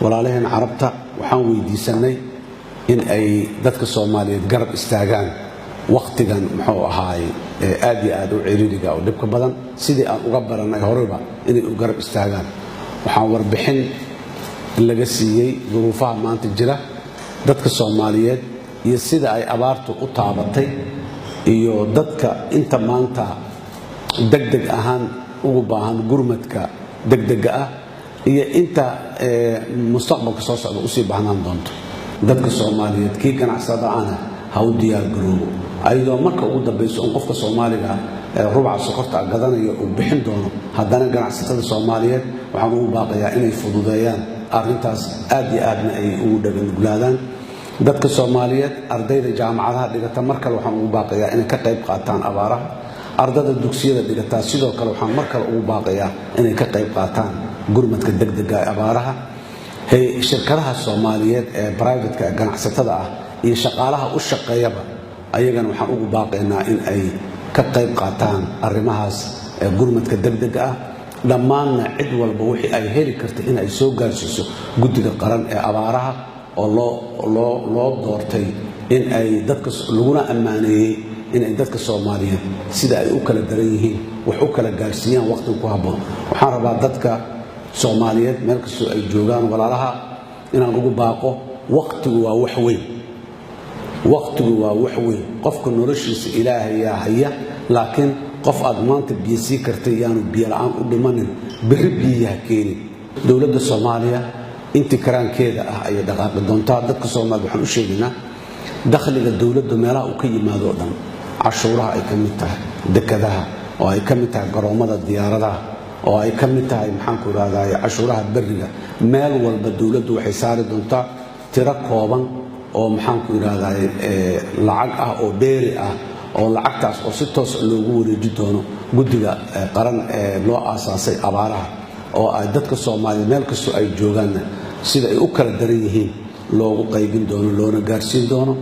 Walaalaheen Carabta waxaan weydiisanay in ay dadka Soomaaliyeed garab istaagaan wakhtigan, muxuu ahaay, aad iyo aad u ciriiriga oo dhibka badan, sidii aan uga barannay horeyba inay u garab istaagaan. Waxaan warbixin laga siiyey duruufaha maanta jira dadka Soomaaliyeed iyo sida ay abaartu u taabatay iyo dadka inta maanta degdeg ahaan ugu baahan gurmadka degdega ah iyo inta mustaqbalka soo socda usii baahnaan doonto. Dadka Soomaaliyeed, kii ganacsada ana ha u diyaar garoobo, ayadoo marka ugu dambayso un qofka Soomaaliga rubaca sokorta gadanayo uu bixin doono. Haddana ganacsatada Soomaaliyeed waxaan ugu baaqayaa inay fududeeyaan arrintaas, aad iyo aadna ay ugu dhaganuglaadaan dadka Soomaaliyeed. Ardayda jaamacadaha dhigata mar kale waxaan ugu baaqayaa inay ka qayb qaataan abaaraha. Ardada dugsiyada dhigataa sidoo kale waxaan mar kale ugu baaqayaa inay ka qayb qaataan gurmadka degdega ee abaaraha. Shirkadaha Soomaaliyeed ee private-ka, ganacsatada ah iyo shaqaalaha u shaqeeyaba, ayagana waxaan ugu baaqaynaa in ay ka qayb qaataan arrimahaas gurmadka degdega ah. Dhammaanna cid walba wixii ay heli karta in ay soo gaarsiiso guddiga qaran ee abaaraha oo loo doortay in ay dadka, laguna ammaaneeyey inay dadka Soomaaliyeed sida ay u kala daran yihiin wax u kala gaarsiiyaan waqtiga ku habboon. Waxaan rabaa dadka Soomaaliyeed meel kastoo ay joogaan, walaalaha, inaan ugu baaqo: waqtigu waa wax weyn, waqtigu waa wax weyn. Qofka noloshiisa Ilaahayaa haya, laakiin qof aad maanta biyo sii kartay yaanu biyo la'aan u dhimanin, berri biyaha keenin. Dowladda Soomaaliya intii karaankeeda ah ayay dhaqaaqi doontaa. Dadka Soomaaliyed waxaan u sheegaynaa dakhliga dowladdu meelaha uu ka yimaado o dhan, cashuuraha ay ka mid tahay dekadaha, oo ay ka mid tahay garoommada diyaaradaha, oo ay ka mid tahay, maxaanku idhahdaye, cashuuraha berriga, meel walba dowladdu waxay saari doontaa tiro kooban oo, maxaanku idhahdaye, lacag ah oo dheeri ah, oo lacagtaas oo si toos loogu wareeji doono guddiga qaran ee loo aasaasay abaaraha, oo ay dadka Soomaaliyeed meel kastoo ay joogaanna sida ay u kala daran yihiin loogu qaybin doono, loona gaarsiin doono.